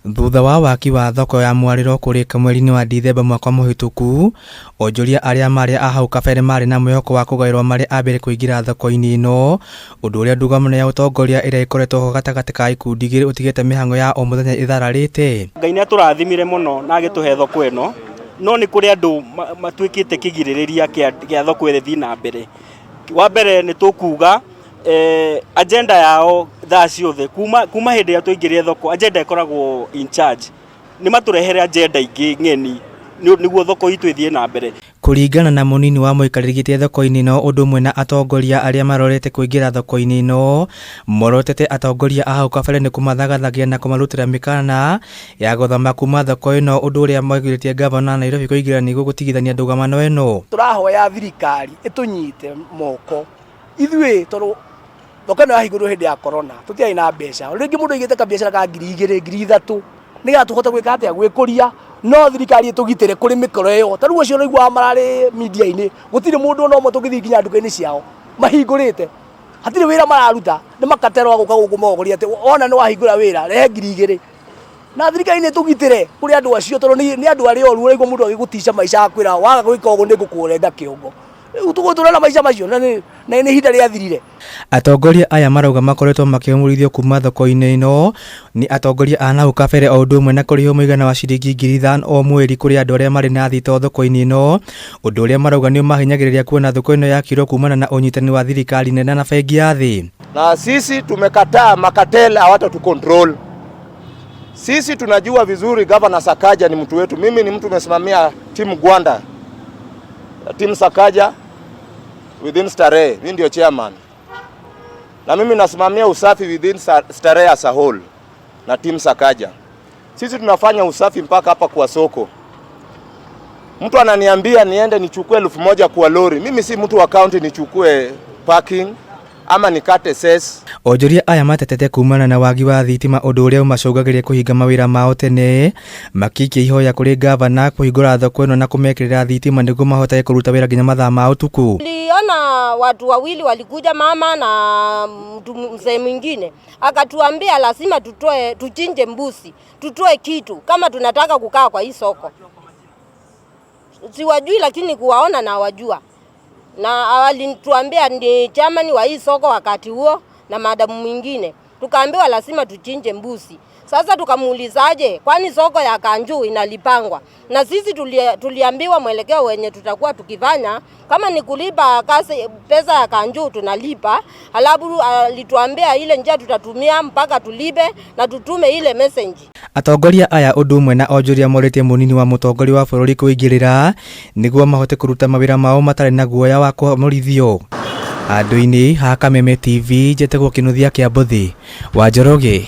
Thutha wa waki wa thoko ya Mwarĩro kũrĩka mweri-inĩ wa Dithemba mwaka mũhĩtũku, onjoria arĩa marĩ a hau kabere marĩ na mwĩhoko wa kũgaĩrwo marĩ a mbere kũingĩra thoko-inĩ ĩno, ũndũ ũrĩa ndũgamano ya ũtongoria ĩrĩa ĩkoretwo ho gatagatĩ ka ikundi igĩrĩ ũtigĩte mĩhang'o ya o mũthenya ĩthararĩte. Ngai nĩ atũrathimire mũno na agĩtũhe thoko ĩno, no nĩ kũrĩ andũ matuĩkĩte kĩgirĩrĩria kĩa thoko ĩrĩa ĩthiĩ na mbere. Wa mbere nĩ tũkuga agenda yao thaa ciothe kuma hĩndĩ ĩrĩa twaingĩrire thoko, agenda ĩkoragwo in charge. Nĩ matũrehere agenda ingĩ ng'eni nĩguo thoko itũ ĩthiĩ na mbere. Kũringana na mũnini wa mũikarĩri gĩtĩ thoko-inĩ ĩno ũndũ ũmwe na atongoria arĩa marorete kũingĩra thoko-inĩ ĩno, morotete atongoria a hau kabere nĩ kũmathagathagia na kũmarutĩra mĩkana ya gũthama kuma thoko ĩno ũndũ ũrĩa magirĩtie ngavana wa Nairobi kũingĩra nĩguo gũtigithania ndũgamano ĩno. Tũrahoya thirikari ĩtũnyite moko ithuĩ tondũ thoko ĩno yahingũrirwo hĩndĩ ya corona tũtiarĩ na mbeca. Rĩngĩ mũndũ aigĩte kabiacara ka 2000, 3000 nĩgetha tũhote gwĩka atĩa, gwĩkũria. No thirikari ĩtũgitĩre kũrĩ mĩkora ĩyo. Ta rĩu acio ũraiguaga mararĩ media-inĩ, gũtirĩ mũndũ ona ũmwe tũngĩthiĩ nginya nduka-inĩ ciao mahingũrĩte. Hatirĩ wĩra mararuta, nĩ makatero a gũka gũkũ mogoria atĩ wona nĩ wahingũra wĩra rehe 2000. Na thirikari nĩ ĩtũgitĩre kũrĩ andũ acio tondũ nĩ andũ arĩa oru, ũraigua mũndũ agĩgũtica maica agakwĩra waga gwĩka ũguo nĩ ngũkũrenga kĩongo. Rĩu tũgũtũra na maica macio na nĩ ihinda rĩathirire. Atongoria aya marauga makoretwo makĩhũmũrithio kuma thoko-inĩ ĩno nĩ atongoria a nahau kabere o ũndũ ũmwe na kũrĩhwo mũigana wa ciringi 5000 o mweri kũrĩ andũ arĩa marĩ na thitoo thoko-inĩ ĩno, ũndũ ũrĩa marauga nĩ ũmahinyagĩrĩria kuona thoko ĩno yakirwo kumana na ũnyitanĩri wa thirikari nene na bengi ya thĩ. Na sisi tumekataa makatel hawatatu control. Sisi tunajua vizuri Governor Sakaja ni mtu wetu. Mimi ni mtu nimesimamia timu Gwanda, timu Sakaja within Starehe, mimi ndio chairman. Na mimi nasimamia usafi within Starehe as a whole na timu Sakaja. Sisi tunafanya usafi mpaka hapa kwa soko. Mtu ananiambia niende nichukue 1000 kwa lori. Mimi si mtu wa county nichukue parking ama nikate cess. Onjoria aya matetete kumana na wagi wa thitima ũndũ ũrĩa ũmacũngagĩria kũhinga mawĩra mao tene, makĩikia ihoya kũrĩ ngavana kũhingũra thoko ĩno na kũmekĩrĩra thitima nĩguo mahotage kũruta wĩra nginya mathaa ma ũtukũ. Niliona watu wawili walikuja, mama na mtu mzee mwingine, akatuambia lazima tutoe, tuchinje mbuzi, tutoe kitu kama tunataka kukaa kwa hii soko. Siwajui lakini kuwaona na wajua. Na walituambia ni chairman wa hii soko wakati huo na madamu mwingine. Tukaambiwa lazima tuchinje mbuzi. Sasa tukamuulizaje, kwani soko ya Kanju inalipangwa? Na sisi tuliambiwa mwelekeo wenye tutakuwa tukifanya, kama ni kulipa kasi, pesa ya Kanju tunalipa. Alafu alituambia ile njia tutatumia mpaka tulipe na tutume ile message. Atongoria aya ũndũ ũmwe na onjoria morĩtie mũnini wa mũtongoria wa bũrũri kũingĩrĩra nĩguo mahote kũruta mawĩra mao matarĩ na guoya wa kũmũrithio. Handũ-inĩ ha Kameme TV njetagwo Kĩnuthia kĩa Mbũthi wa Njoroge.